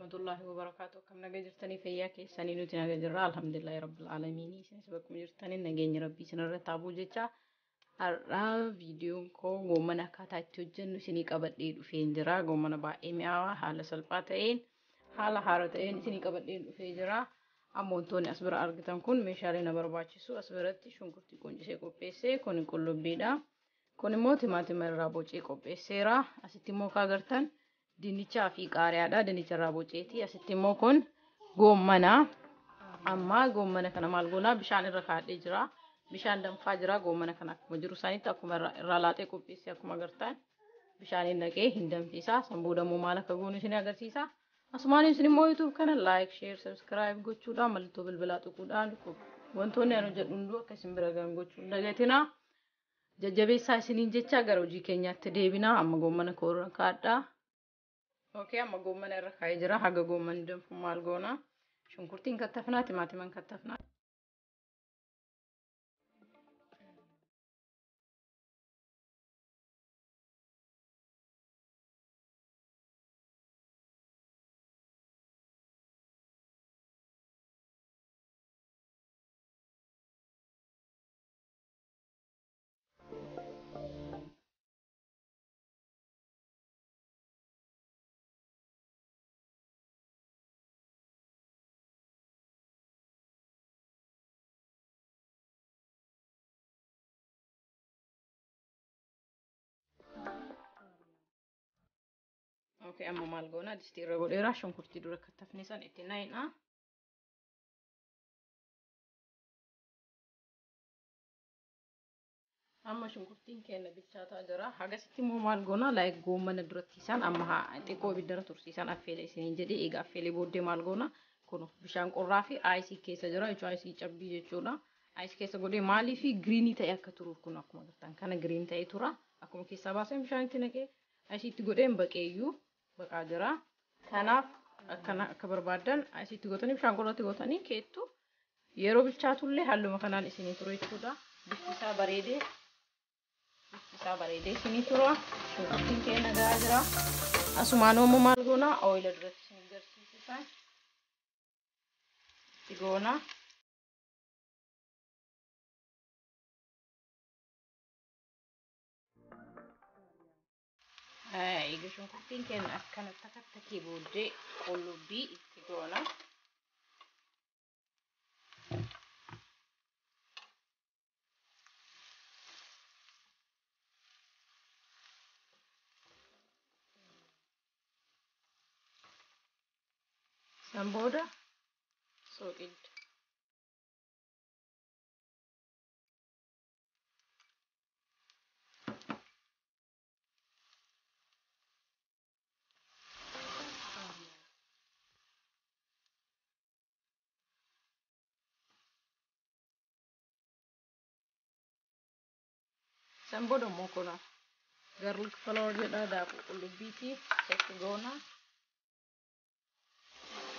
Warahmatullahi wabarakaatuh. Akkam nagaa jirtanii fayyaa keessanii nuti nagaa jirra. Alhamdulillahi rabbil aalamiin. Isinis bakkuma jirtanii nageenya rabbii isinirratti haa bu'u jecha. Har'aa viidiyoon koo goommana akkaataa itti hojjennu isinii qabadhee dhufeen jira. Goommana baay'ee mi'aawaa haala salphaa ta'een haala haaraa ta'een isinii qabadhee dhufee jira. Amma wantoonni as bira argitan kun meeshaalee na barbaachisu. As biratti shunkurtii quncisee qopheesse kun qullubbiidha. Kun immoo timaatima irraa bocee qopheesseera. Asitti immoo kan agartan dinnichaa fi qaariyaadha. Dinnicha irraa boceeti. Asitti immoo kun goommana. Amma goommana kana maal goonaa bishaan irra kaa'adhee jira. Bishaan danfaa jira. Goommana kana akkuma jiru isaanitti akkuma irraa laaxee qopheesse akkuma agartan bishaaniin naqee hin danfisa. San booda immoo maal akka goonu isin agarsiisa. Asumaan isin immoo YouTube kana like, share, subscribe gochuudhaan mallattoo bilbilaa tuquudhaan wantoonni ani hojjedhu hunduu akka isin bira gahan gochuu hin dagatinaa. Jajjabeessaa isiniin jecha gara hojii keenyaatti deebinaa. Amma goommana koo irra kaa'adhaa. Okay, amma goommana irra kaa'ee jira. Haga goommanni danfu maal goona? Shunkurtiin kattafnaa, timaatiman kattafnaa. Okay, amma maal goona? Distii irra godheera. Shunkurtii dura kattafne san itti naqna. Amma shunkurtiin keenya bilchaataa jira. Hagasitti immoo maal goona? Like goommana duratti isaan amma haa xiqqoo ibiddarra tursiisan affeele isiniin jedhee eega affeelee booddee maal goona? Kun bishaan qorraa fi aayisii keessa jira jechuudha. Aayisii cabbii jechuudha. Aayisii keessa godhee maalii fi giriinii ta'e akka turuuf kun akkuma agartan kana giriin ta'ee tura. Akkuma keessaa baaseen bishaan itti naqee aayisii itti godheen baqeeyyuu baqaa jira. Kanaaf akkana akka barbaaddan aayisii itti gootanii bishaan qorraatti gootanii keettu yeroo bilchaatullee halluma kanaan isinii ture jechuudha. Bifti isaa bareedee bifti isaa bareedee isinii tura. Shunkurtiin keenya gahaa jira. Asumaan immoo maal goona? Ooyila duratti isin agarsiisisan itti goona. Egaa shunkurtiin keenya akkana takattakee booddee qullubbii itti goona. San booda soogidda. San booda immoo kuna garlic flour jedha daakuu qullubbiiti itti goona.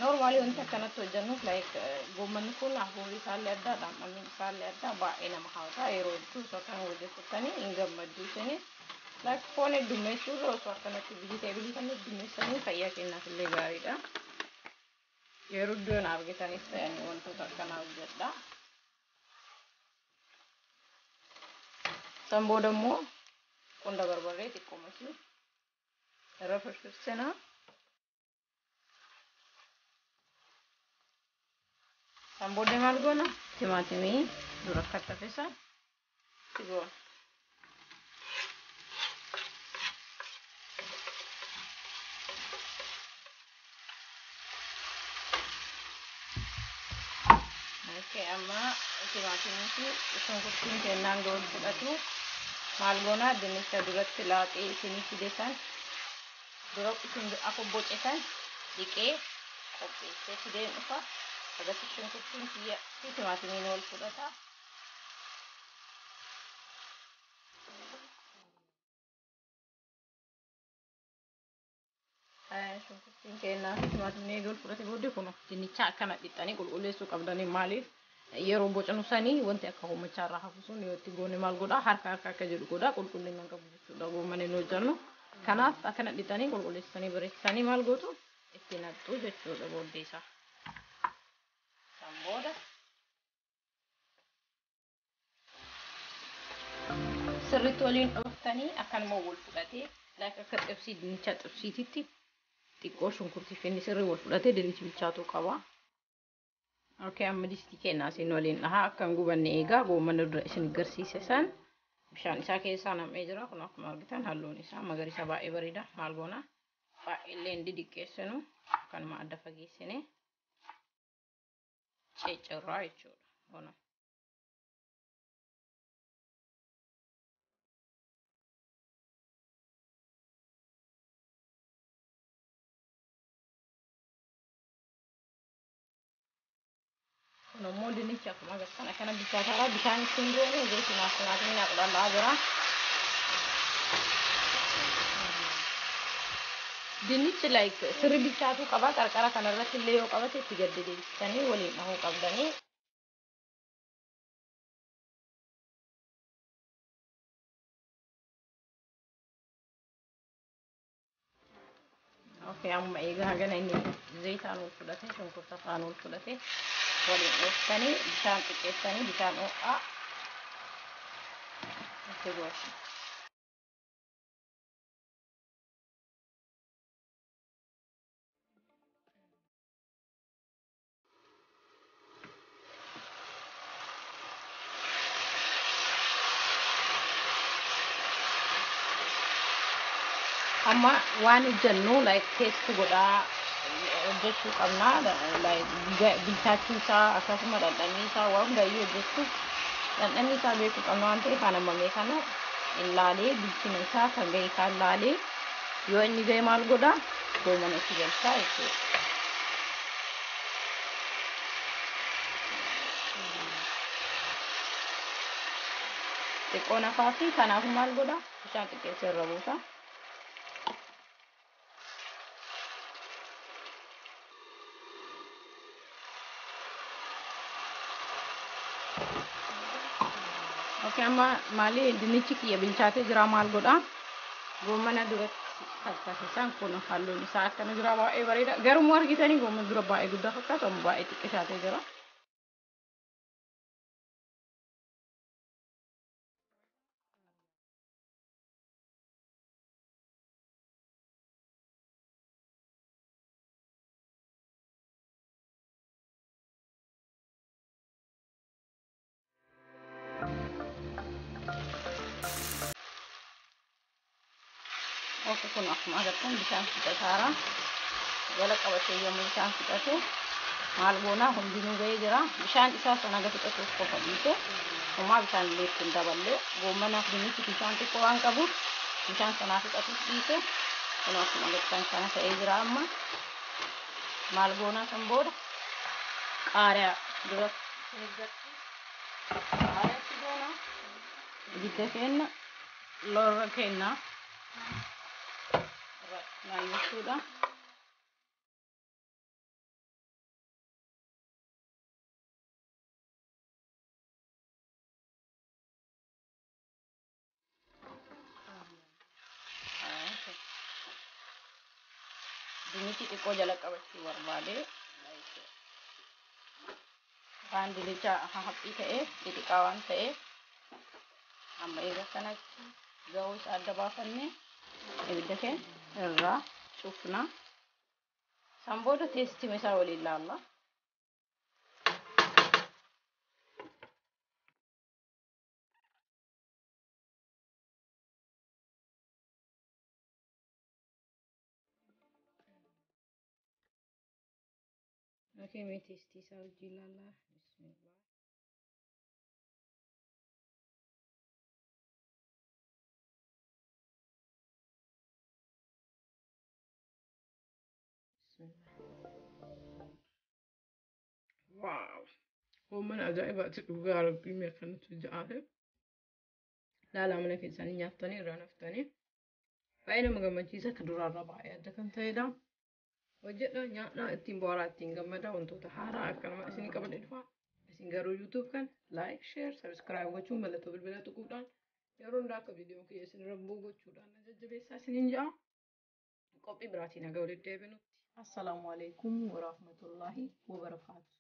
Normaalii wanti akkanatti hojjennuuf like goommanni kun hafuurri isaallee addaa dhamdhamni isaallee addaa baay'ee nama hawwata. Yeroo hedduu osoo akkana hojjettanii hin gammaddu isinis. Like foon heddummeessuu irra osoo akkanatti vegetable kan heddummeessanii fayyaa keenyaaf illee gaariidha. Yeroo iddoon argitanis ta'anii wantoota akkanaa hojjedha. San booda immoo qunda barbarree xiqqoomasi irra firfirsina. San booddee maal goona? Timaatimii dura kattafe san itti goona. Okay, amma timaatimii fi shunkurtiin kennaan ga'uun fudhatu maal goona? Dinnicha duratti laaxee isinii fide san dura isin akka boce san dhiqee qopheessee fideen dhufa. Agatti shunkurtiin kiyya fi timaatimiin wal fudhata. Shunkurtiin kennaa fi timaatimni eega wal fudhate booddee kun dinnicha akkana dhixxanii qulqulleessuu qabdanii maaliif yeroo bocanu sanii wanti akka hoomachaa irraa hafu sun yoo itti goone maal godhaa harka harka akka jedhu godhaa qulqullina hin qabu jechuudha goomman hin hojjennu. Kanaaf akkana dhixxanii qulqulleessanii bareechisanii maal gootu itti Itti naqxu jechuudha booddee isaa. San booda sirriitti waliin dhooftanii akkanuma wal fudhatee like akka xibsii dinnicha xibsiititti xiqqoo shunkurtii fi inni sirrii wal fudhatee dinnichi bilchaatuu qaba. Okay, amma distii kennaa isin waliin dhahaa akka hin gubanne eegaa goommana dura isin agarsiise san bishaan isaa keessaa nam'ee jira. Kun akkuma argitan halluun isaa magariisa baay'ee bareeda. Maal goona? Baay'ee illee hin didiqqeessinu, akkanuma adda fageessine ceccirraa jechuudha. Kun immoo dinnichi akkuma agartan akkana bilchaataadha. Bishaan ittiin goone zayitiinaaf timaatimii naa qulala'aa jira. Dinnichi like sirri bilchaatuu qaba. Qarqara kanarratti illee yoo qabate itti gadi deebistanii waliin dhahuu qabdanii. Okay, amma egaa hagana inni zayitaan wal fudhate, shunkurta faana wal fudhate, waliin dhooftanii bishaan xiqqeessanii bishaan ho'aa itti gooti. Amma waan hojjennu like test godhaa hojjechuu qabna. Like bilchaachuu isaa akkasuma dhandhamii isaa waan hundayyuu hojjechuuf dhandhamii isaa beekuu qabna waan ta'eef kan hammamee kana ilaalee bilchina isaa kan ga'e isaan laalee yoo inni ga'e maal godhaa goomana itti galchaa jechuudha. Xiqqoo nafaa fi kanaafuu maal godhaa bishaan xiqqeessee irra buusa. Okay, amma maali dinnichi kiyya bilchaatee jira maal godhaa? Goommana duratti tattaasisan kun halluun isaa akkana jira baay'ee bareeda. Garuu argitanii goommana dura baay'ee guddaa fakkaatu amma baay'ee xiqqishaatee jira. Okay, kun akkuma agartan bishaan fixataara. Jala qabatee yommuu bishaan fixate maal goonaa hundinuu ga'ee jira. Bishaan isaa sana haga fixatuuf qofa dhiise. Homaa bishaan illee itti hin daballee. Goommanaaf dinnichi bishaan xiqqoo waan qabuuf bishaan sanaa fixatuuf dhiise. Kun akkuma agartan kana ta'ee jira amma. Maal goonaa san booda qaariyaa dura qaariyaatti goonaa. Ibidda keenya lorra keenya jechuudha. Dinnichi xiqqoo jala qabachuu barbaade. Waan dinnicha haphii ta'e xixiqqaa waan ta'eef amma eega kanatti ga'uu isaa adda baafannee ibidda keenya irraa cufna. San booda teestima isaa waliin laalla. Okay, mee teestii isaa wajjin laalla. Bismillah. Wow! Goommana ajaa'ibaati dhugaa rabbii mee akkanatti hojja'aate. Laalaa mana keessanii nyaattanii irraa naftanii. Baay'ee nama gammachiisa akka duraarraa baay'ee adda kan ta'edha. Hojjedha nyaadhaa ittiin bohaaraa ittiin gammadaa wantoota haaraa akkanuma isinii qabadhe dhufaa. Isin garuu YouTube kan like, share, subscribe gochuun mallattoo bilbilaa tuquudhaan yeroo hundaa akka viidiyoon kiyya isin irra bu'u gochuudhaan na jajjabeessaa isiniin ja'a. Qophii biraatiin haga walitti deebinutti. Assalaamu alaikum warahmatullaahi wabarakaatu.